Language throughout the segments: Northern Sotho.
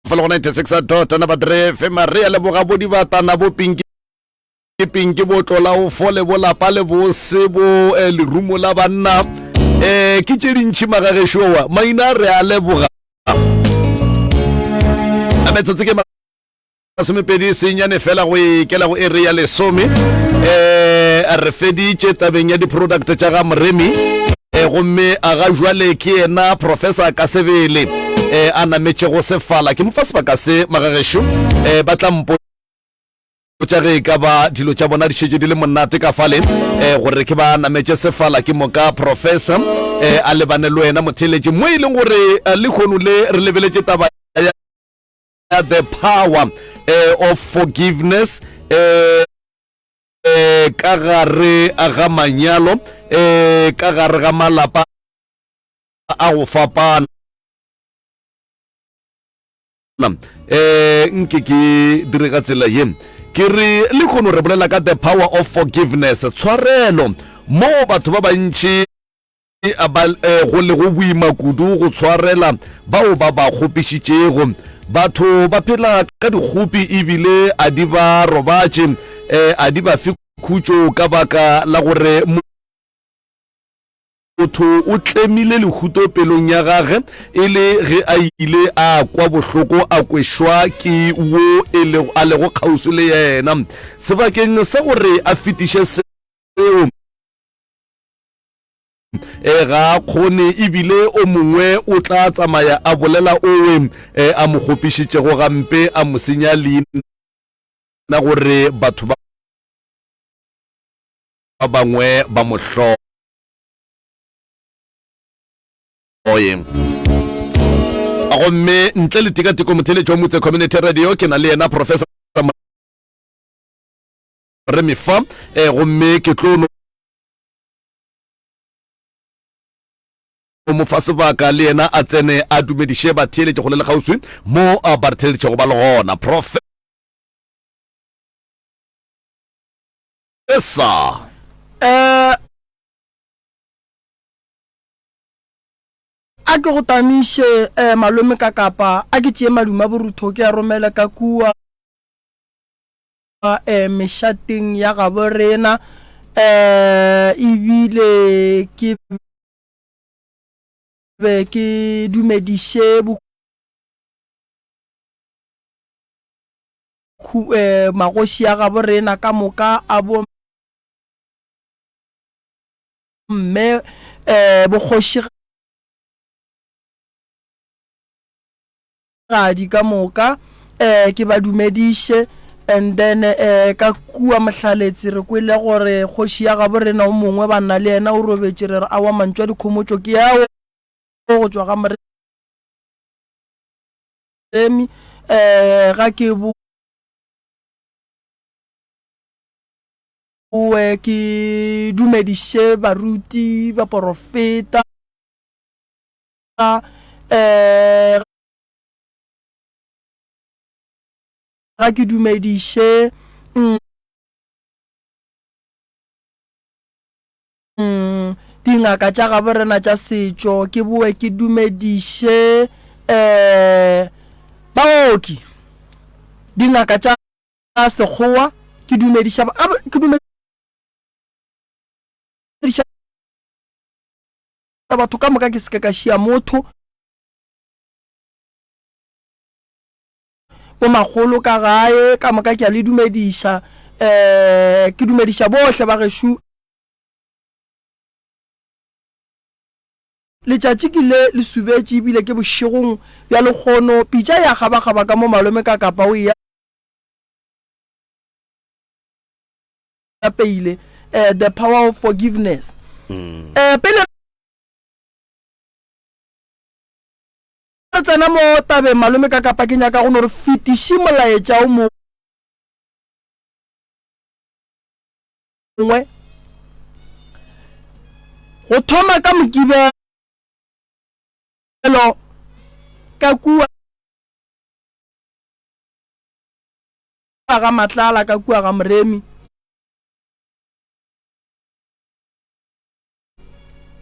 Fela go 96 dot number 3 FM re a leboga bo dibatana bo pinki pinki bo tlola o fole bo lapa le bose bo eh, lerumo la banna eh ke tše dintšhi magagešoa maina re a leboga a metsotso ke masomepedi senyane fela go ikela go ere ya lesome eh re feditše tabeng ya di-product tša ga moremi eh, gomme a ga jwale ke yena professor ka sebele eh, a nametšego sefala ke mo fa sebaka se magagešo eh, ba tla mpo tša ge e ka ba dilo tša bona di šetše di le monate ka fale eh, gore ke ba nametše sefala ke moka professor eh, a lebane le wena motheeletše mo e leng gore eh, lehono le re lebeletše taba ya the power eh, of forgiveness eh, eh, ka gare ga manyalo eh, ka gare ga malapa a go fapana eh nke ke dire ka tsela ye ke re le kgono re bolela ka the power of forgiveness tshwarelo moo batho ba bantši ba eh, go lego boima kudu go tshwarela bao ba ba kgopišitšego. Batho ba phela ka dikgopi ebile a di ba robatše, eh, a di ba fe khutšo ka baka la gore motho o tlemile lehuto pelong ya gage e le ge a ile a kwa bohloko a kwešwa ke wo e lego, a lego kgauswi le yena. Sebakeng sa gore a fetiše seo, E, ga a kgone, ebile o mongwe o tla tsamaya a bolela owe e, a mo kgopišitšego gampe, a mo senya leina gore batho ba bangwe ba mo hloye. Gomme ntle le tikatiko motheeletši wa Motse Community Radio, ke na le yena Professor Moremi fa, e, gomme ke tlo no mo fa sebaka le yena a tsene a dumediše batheeletši go le lekgauswi mo ba re theeleditšego ba le gona. Professor. Eh, a ke go tamiše eh, malome ka kapa a ke tšee maduma borutho ke a romele ka kua. eh, mešateng ya gabo rena eh, ebile ke be ke dumediše eh, magoši a gabo rena ka moka a bo mme eh, bokgoši gadi ka moka eh ke ba dumediše and then eh ka kua Mohlaletse re kwele gore kgoši ya gabo rena o mongwe ba nna le yena o robetše re re awa mantšu a dikhomotšo ke ao go tšwa ga Moremi eh ga ke boe ke dumediše baruti baporofeta eh ga ke dumediše mm, dingaka tša gabo rena tša setšo ke boe ke dumediše um baoki dingaka tša sekgowa ke dumediša ke dumediša batho ka moka ke seke ka šia motho Bomakgolo ka gae ka moka ke a le dumediša. Um ke dumediša bohle ba gešo. Letšatši ke le le subetše ebile ke bošegong bja lekgono. Pitša ya gabagaba ka mo malome ka kapa o e apeile. Um the power of forgiveness. Um pele Re tsena mo tabeng malome ka kapa ke nyaka go no re fetiši molaetša o mongwe go thoma ka Mokibelo ka kua ga Matlala ka kua ga Moremi.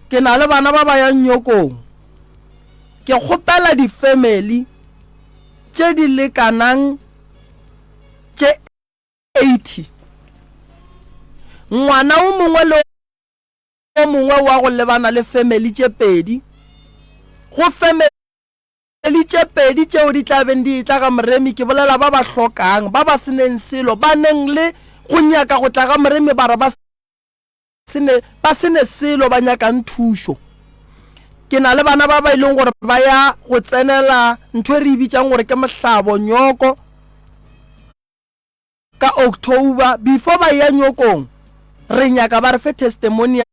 Ke na le bana ba ba yang nyokong. Ke kgopela di-family tše di lekanang tše 80. Ngwana o mongwe le o mongwe wa go lebana le family tše pedi. Go family tše pedi tšeo di tla beng di etla ga Moremi, ke bolela ba ba hlokang, ba ba se neng selo, ba neng le go nyaka go tla ga Moremi ba re ba se ne, ba se ne selo, ba nyakang thušo. Ke na le bana ba ba e leng gore ba ya go tsenela ntho e re e bitšang gore ke mohlabo, nyoko, ka October. Before ba eya nyokong, re nyaka ba re fe testimonial.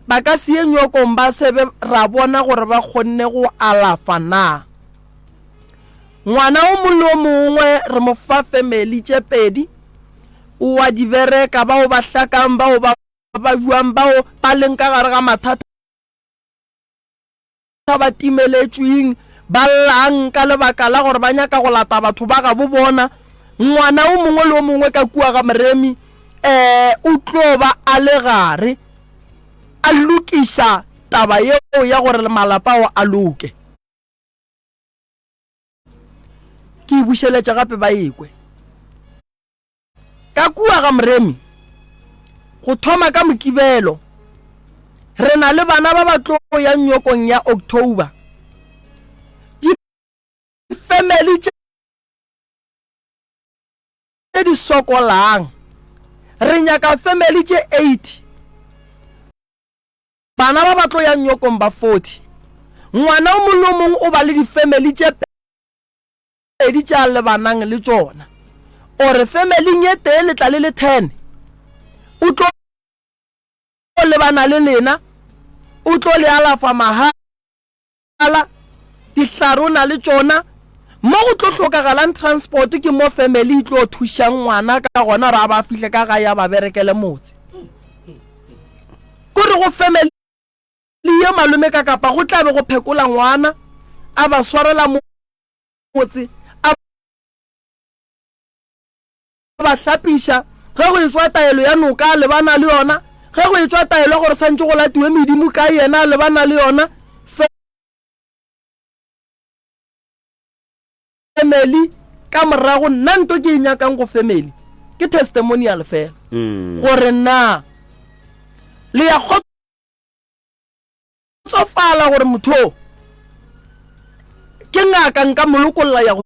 Ba ka se ye nyokong ba se be ra bona gore ba kgonne go alafa na. Ngwana o mong le o mongwe re mo fa family tše pedi, o a di bereka, bao ba hlakang, bao ba bajwang, bao ba leng ka gare ga mathata ba timeletšweng, ba llang ka lebaka la gore ba nyaka go lata batho ba gabo bona. Ngwana o mongwe le o mongwe ka kua ga Moremi um o tlo ba a le gare a lokiša taba yeo ya gore malapa ao a loke. Ke e bušeletša gape ba ekwe. Ka kua ga Moremi, go thoma ka Mokibelo, re na le bana ba ba tlo ya nyokong ya October. Difemeli tše di sokolang, re nyaka femeli tše 80. Bana ba ba tlo ya nyokong ba 40. Ngwana o mongwe le o mongwe o ba le difemeli tše pedi tše a lebanang le tšona. O re femeling e tee le tla le le 10. O tlo lebana le lena, o tlo le alafa mahala, dihlare o na le tšona. Mo go tlo hlokagalang transport ke mo family e tlo thušang ngwana ka gona gore a ba fihle ka gae a ba berekele motse. Ko re go family ye malome ka kapa go tla be go phekola ngwana, a ba swarela motse, a ba hlapiša. Ge go etšwa taelo ya noka a lebana le yona, ge go etšwa taelo ya gore santše go latiwe medimo kae yena a lebana le yona. Family ka morago nna nto ke e nyakang go family ke testimonial fela mm. gore na le ya kgotsofala gore motho ke ngaka nka molokolla ya go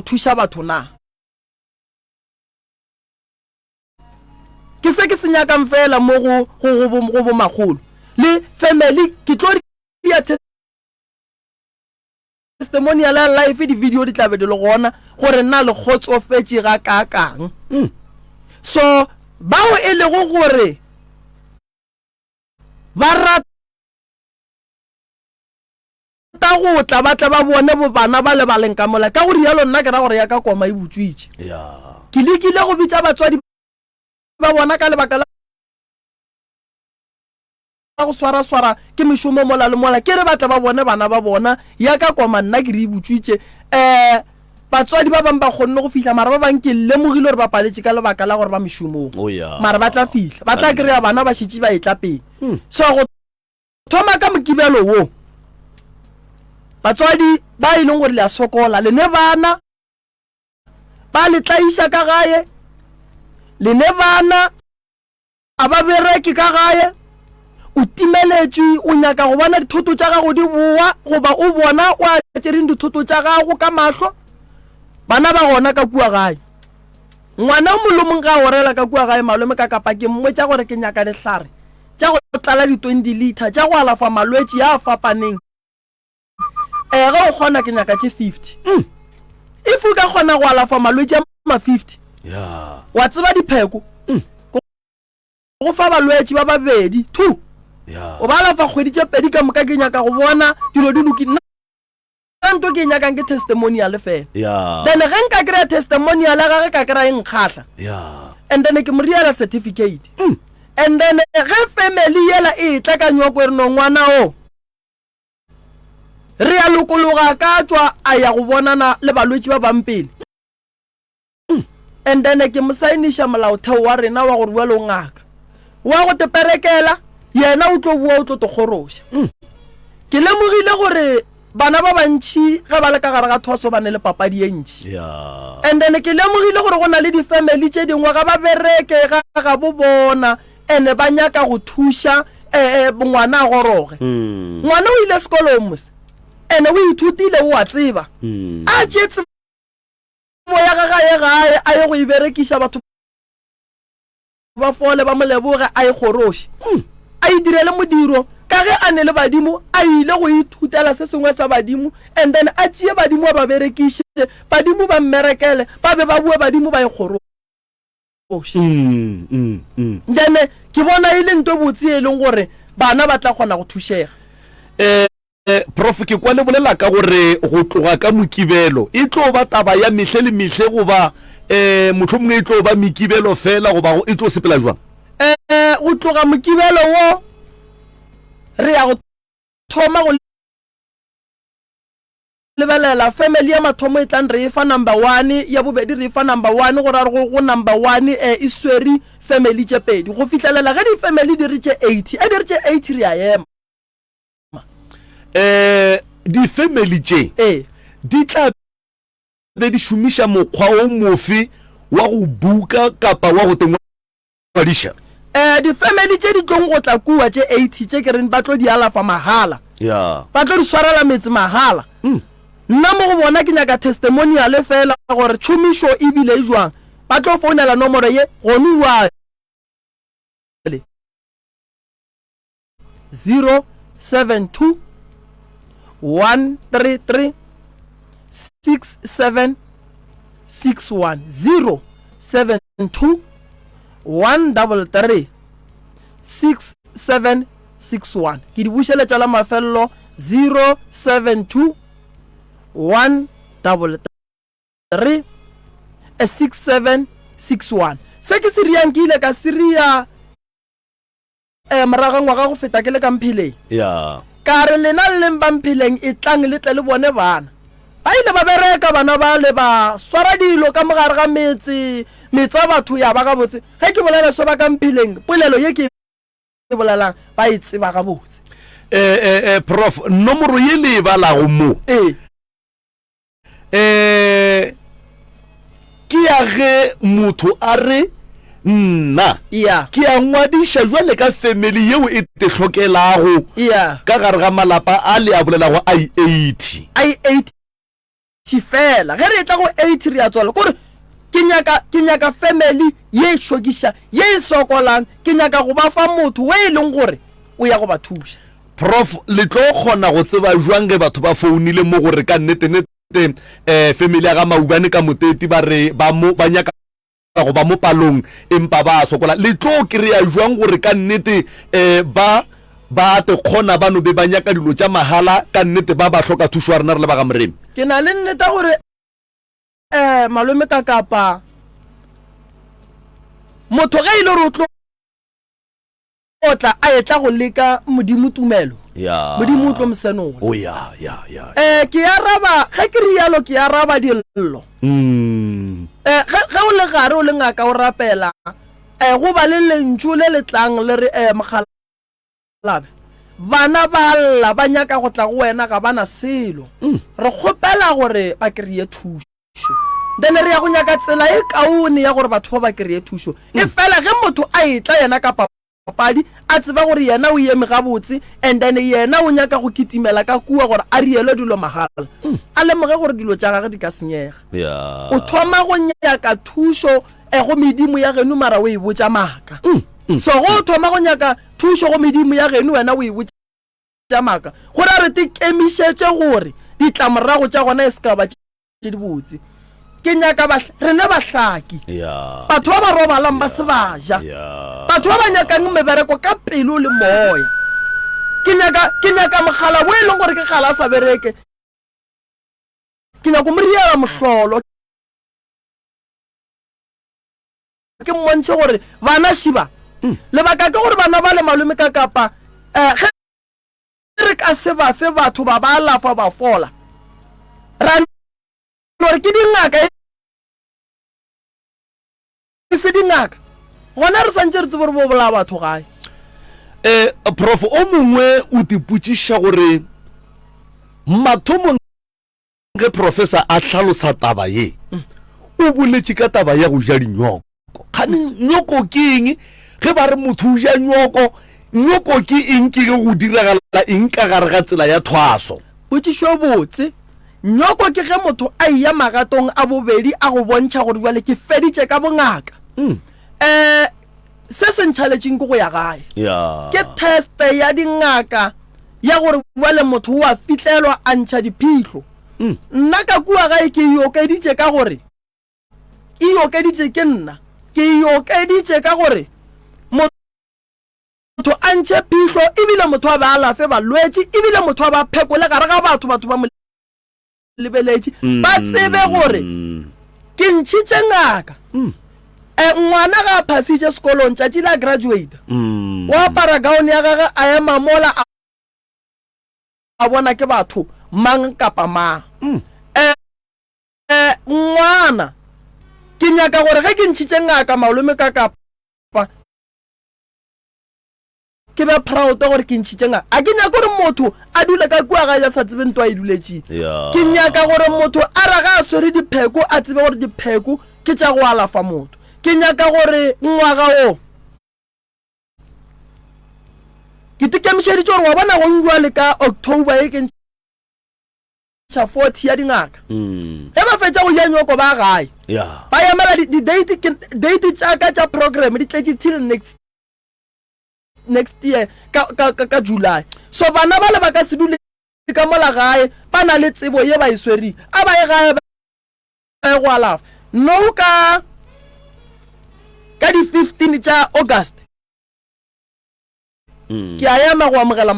thuša batho na ke se ke se nyakang fela mo go go go go bomakgolo le family ke tlo ya Testimonial ya life di-video di tla be di le gona gore na le kgotsofetše ga kaakang. Mm. So bao e lego gore ba rata go tla ba tla ba bone bo bana ba le ba leng ka mola ka go rialo nna ke ra gore ya ka koma e butswitše. Ke lekile go bitša batswadi ba bona ka lebaka la go swaraswara ke mešomo mola le mola, ke re ba tle ba bone bana ba bona. Ya ka koma nna ke re e butšwitše. Um batswadi ba bang ba kgonne go fihla, mara ba bang ke lemogile gore ba paletše ka lebaka la gore ba mešomong. Oh, yeah. Mara ba tla fihla, ba tla kry-a bana ba šetše ba etla pele. So go thoma ka Mokibelo wo, batswadi ba e leng gore le a sokola, le ne bana ba le tlaiša ka gae, le ne bana A ba bereke ka gae? O timeletšwe, o nyaka go bona dithoto tša gago di boa, goba o bona o a tšereng dithoto tša gago ka mahlo? Bana ba gona ka kua gae. Ngwana o molomong ge a orela ka kua gae, malome ka kapa ke mmotša gore ke nyaka dihlare tša go tlala di 20 litre tša go alafa malwetši a fapaneng. Eh, ge o kgona ke nyaka tše 50. Mm. If o ka kgona go alafa malwetši a ma 50. Yeah. Wa tseba dipheko. Mm. Go fa balwetši ba babedi, two. Yeah. O ba alafa kgwedi tše pedi ka moka ke nyaka go bona dilo di lokile. Nna nto ke e nyakang ke testimonial fela. Yeah. Then ge nka kry-a testimonial ya gage ka kry-a e nkgahla. Yeah. And then ke mo riela certificate. Mm. And then ge family yela e tla ka nyoko e re no ngwana o. Re a lokologa ka tšwa a ya go bonana le balwetši ba bang pele. And then ke mo saeniša molaotheo wa rena wa gore bjale o ngaka. Wa go te perekela, yena o tlo boa o tlo te kgoroša. Ke lemogile gore. Bana ba bantši ge ba le ka gare ga thoso ba ne le papadi ye ntši. And then ke lemogile gore go na le di-family tše dingwe ga ba bereke ga gabo bona and ba nyaka go thuša ngwana a goroge. Ngwana o ile sekolong mos and o ithutile o a tseba. A tšee tsebo ya gage a ye gae a ye go e berekiša batho ba fole ba mo leboge a e kgoroše, a e direle modiro ka ge a ne le badimo a ile go ithutela se sengwe sa badimo and then a tšee badimo a ba berekiše badimo ba mmerekele ba be ba boe badimo ba e kgoroše. Then ke bona e le nto botse e leng gore bana ba tla kgona go thušega. Prof. Ke kwa le bolela ka gore go tloga ka Mokibelo e tlo ba taba ya mehle le mehle goba um mohlomongwe e tlo ba Mekibelo fela goba e tlo sepela jwang? Go tloga Mokibelo wo re ya go thoma go lebelela family ya mathomo e tlang re e fa number one, ya bobedi re e fa number one, go ra gore go number one e swere family tše pedi go fihlelela ge di-family di re tše 80, e di re tše 80 re a ema. um difemeli tše Ee. di tla be di šomiša mokgwa o mofe wa go buka kapa wa go tengwadiša? Um difemeli tše di tlong go tla kua tše 80 tše ke reng ba tlo di alafa mahala, Ya. ba tlo di swarela metse mahala. Nna mo go bona ke nyaka testimonial fela gore tšhomišo e bile e jwang. Ba tlo founela nomoro ye gonu jwale. 072 133 6761 072 133 6761 ke di bušeletša la mafelelo 072 133 6761 se ke se riang ke ile ka se ria Eh, morago ga ngwaga go feta ke le ka Mpheleng. Ya. Ka re, Lena le leng ba Mpheleng, etlang le tle le bone bana. Ba ile ba bereka bana bale, ba swara dilo ka mo gare ga metse, metse ya batho ya ba gabotse. Ge ke bolela so ba ka Mpheleng, polelo ye ke e bolelang ba e tseba gabotse. Eh, eh, eh, Prof, nomoro ye le e balago mo. Ee. Eh, ke ya ge motho a re nna yeah. ke a ngwadiša jwale ka family yeo e te hlokelago yeah. ka gare ga malapa a le a bolelago a i-80 a i-80 fela ge re etla go 80 re a tswala kore ke nyaka ke nyaka family ye e šokiša ye e sokolang ke nyaka go ba fa motho we e leng gore o ya go ba thuša Prof, le tlo kgona go tseba bjang ge batho ba founile mo gore ka nnete-nnete um family ya ga Maubane ka Moteti ba re ba mo ba nyaka go ba mo palong empa ba a sokola? Le tlo kry-a bjang gore ka nnete um ba ba te kgona ba no be ba nyaka dilo tša mahala ka nnete ba ba hloka thušo ya rena re le ba ga Moremi? Ke na le nnete ya gore um malome ka kapa motho ge e le gore o tlo O tla a etla go leka Modimo tumelo. Ya. Modimo o tlo mo senola. O ya, ya, ya. Eh, ke araba, ge ke rialo ke araba dillo. Mm. Eh, ge, ge o le gare o le ngaka o rapela, eh, go ba le lentšu le le tlang le re, eh, mokgalabe, bana ba lla ba nyaka go tla go wena ga ba na selo. Mm. Re kgopela gore ba kry-e thušo. Then re ya go nyaka tsela e kaone ya gore batho ba ba kry-e thušo. E fela ge motho a etla yena ka papadi a tseba gore yena o eme gabotse and then yena o nyaka go kitimela ka kua gore a rielwe dilo mahala, a lemoge gore dilo tša gage di ka senyega. O thoma go nyaka thušo go medimo ya geno mara o e botša maaka. So ge o thoma go nyaka thušo go medimo ya geno wena o e botša maaka, go ra re te kemišetše gore ditlamorago tša gona e se ka ba tše dibotse. Ke nyaka ba, rena bahlaki, batho ba ba robalang ba se ba ja, batho ba ba nyakang mebereko ka pelo le moya. Ke nyaka, ke nyaka mogala wo e leng gore ke kgale a sa bereke. Ke nyaka mo riela mohlolo, ke mmontšhe gore bana šiba. Lebaka ke gore bana ba le malome ka kapa, eh, ge re ka se ba fe batho ba ba alafa ba fola, ra no re ke dingaka e se dingaka, gona re santše re tsebe gore bo bolaya batho gae. Eh, prof o mongwe o tipotšiša gore. Mathomong ge professor a hlalosa taba ye, o boletše ka taba ya go ja dinyoko. Kgane nyoko ke eng? Ge ba re motho o ja nyoko, nyoko ke eng? Ke ge go diragala eng ka gare ga tsela ya thwaso? Potšišo e botse. Nyoko ke ge motho a eya magatong a bobedi a go bontšha gore bjale ke feditše ka bongaka. Um se se ntšhaletšeng ke go ya gae. Ke teste ya dingaka ya gore bjale motho o a fihlelwa a ntšha diphihlo. Nna ka kua gae ke e okeditše ka gore, e okeditše ke nna, ke e okeditše ka gore motho a ntšhe phihlo ebile motho a be a alafe balwetši ebile motho a ba phekole gare ga batho, batho ba mo lebeletše ba tsebe gore ke ntšhitše ngaka. E, ngwana ga a phasitše sekolong tšatši la graduate, o apara gown ya gage a ema mola a bona ke batho mang kapa mang. E, ngwana ke nyaka gore ge ke ntšhitše ngaka malome ka kapa Ke be proud gore ke ntšhitše ngaka. A ke nyake gore motho a dule ka kua gae a sa tsebe ntwa a e duletšeng. Ke nyaka gore motho a re ge a swere dipheko a tsebe gore dipheko ke tša go alafa motho. Ke nyaka gore ngwaga wo ke tikemišeditše gore wa bona gong jwale ka October e ke ntšha 40 ya dingaka. Ge ba fetša go ja nyoko ba gae. Ba emela di-date, date tša ka tša program di tletše till next next year ka, ka, ka, ka July. So bana bale ba ka se dule ka mola gae ba na le tsebo ye ba e swereng. A ba ye gae ba ye go alafa. No ka ka di 15 tša August ke a ema go amogela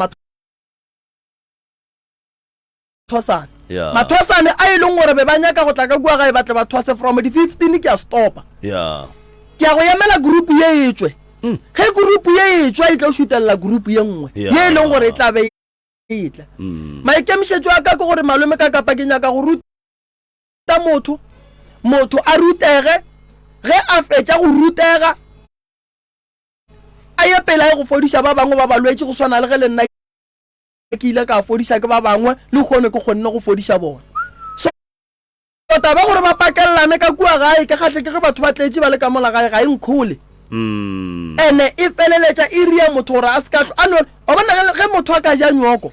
mathwasane. Yeah. Mathwasane a e leng gore be ba nyaka go tla ka kua gae ba tle ba thwase from di 15 ke a stopa. Yeah. Ke ya go emela group ye e tšwe. Ge group ye e tšwa e tlo šutelela group ye nngwe Yeah. ye e leng gore e tla be e tla. Maikemišetšo a ka ke gore malome ka kapa ke nyaka go ruta motho, motho a rutege, ge a fetša go rutega a ye pele a ye go fodiša ba bangwe ba balwetši go swana le ge le nna ke ile ka fodiša ke ba bangwe, lehono ke kgonne go fodiša bona. So taba gore ba pakelelane ka kua gae ke kgahle ke ge batho ba tletše ba le ka mola gae ga e nkhole. Ene e feleletša e ria motho gore a se ka a no wa bona ge, ge motho a ka ja nyoko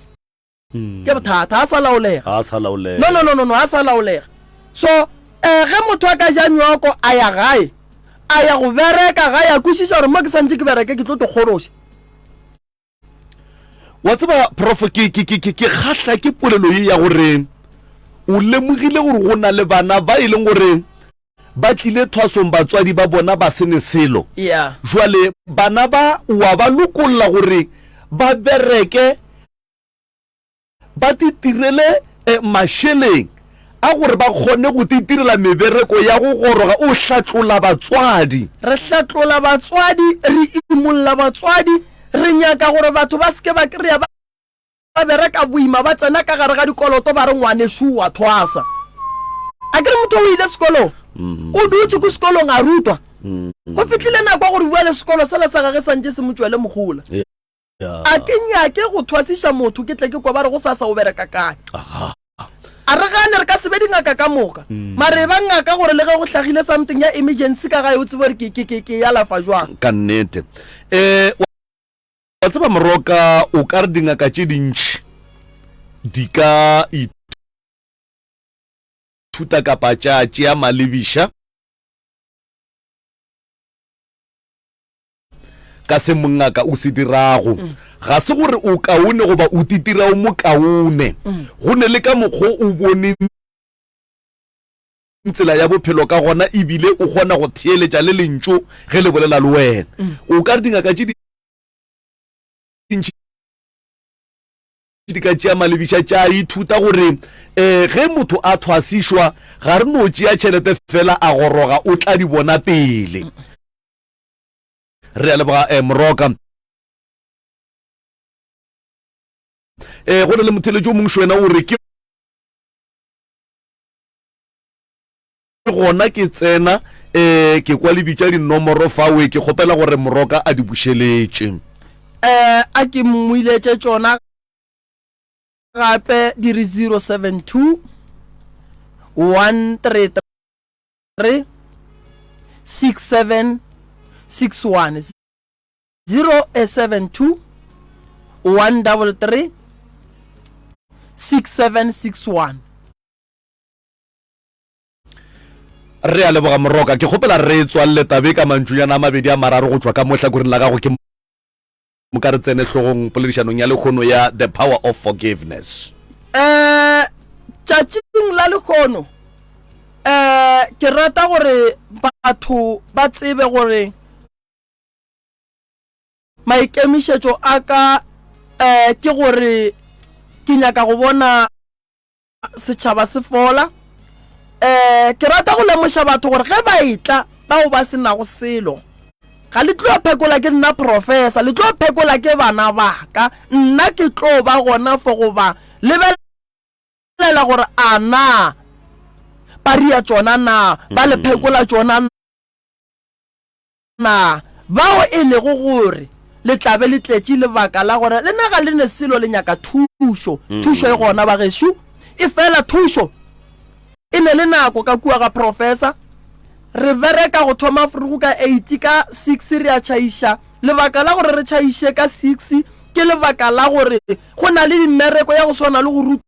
ke bothata, a sa laolega. Ga a sa laolega. No no no no no, a sa laolega. So eh ge motho a ka ja nyoko a ya gae a ya go bereka gae a kwešiša gore mo ke santše ke bereke ke tlo te kgoroša. Wa tseba, Prof, ke, ke, ke, ke, ke kgahla ke polelo ye ya gore o lemogile gore go na le bana ba e leng gore ba tlile thwasong batswadi ba bona ba se ne selo. Yeah. Jwale bana ba o a ba lokolla gore ba bereke ba titirele mašeleng a gore ba kgone go titirela mebereko ya go goroga. O hlatlola batswadi. Re hlatlola batswadi, re imolla batswadi. Re nyaka gore batho ba se ke ba kry-a ba bereka boima, ba tsena ka gare ga dikoloto ba re ngwanešu o a thwasa. Akere motho o ile sekolong, o dutše ko sekolong a rutwa. Go fihlile nako ya gore bjale sekolo sela sa gage santše se mo tšwele mogola. A ke nyake go thwasiša motho ke tle ke kwa ba re gosasa o bereka kae. A re gane re ka se be dingaka ka moka. Mara e ba ngaka gore le ge go hlagile something ya emergency ka gae o tsebe gore ke, ke, ke, ke e alafa jwang. Ka nnete. Um wa tseba Moroka o ka re dingaka tše dintši di ka ithuta kapa tša tšea malebiša. Ka se mongaka o se dirago. Ga se gore o kaone goba o titira o mokaone. Go ne le ka mokgo o boneng tsela ya bophelo ka gona ebile o kgona go theeletša le lentšu ge le bolela le wena. O ka re dingaka tše dintši di ka tšea malebiša tša ithuta gore um ge motho a thwasišwa ga re no tšea tšhelete fela a goroga o tla di bona pele. Re a leboga eh, Moroka. Eh, go na le motheletši o mongwe wena o re ke gona ke tsena eh ke kwa le bitša dinomoro fawe ke kgopela gore Moroka a di bušeletše. Eh, a ke mmuiletše tšona. gape di re 072 133 6761. 072 133 6761. Re a leboga Moroka. Ke kgopela re tswalle tabe ka mantšunyana a mabedi a mararo go tšwa ka mo hlakoreng la gago ke moka re tsene hlogong poledišanong ya lehono ya The Power of Forgiveness. Um tšatšing la lehono um ke rata gore batho ba tsebe gore Maikemišetšo a ka um ke gore ke nyaka go bona setšhaba se fola. Um ke rata go lemoša batho gore ge ba etla bao ba se nago selo, ga le tlo phekola ke nna professor, le tlo phekola ke bana ba ka. Nna ke tlo ba gona for go ba lebelela gore a na ba ria tšona na, ba le phekola tšona Na bao e lego gore le tla be le tletše lebaka la gore lena ga le ne selo le nyaka thušo? Thušo e gona, bagešo. Efela thušo e ne le nako ka kua ga professor. Re bereka go thoma vroeg ka eight, ka six re a tšhaiša. Lebaka la gore re tšhaiše ka six ke lebaka la gore go na le dimmereko ya go swana le go ruta.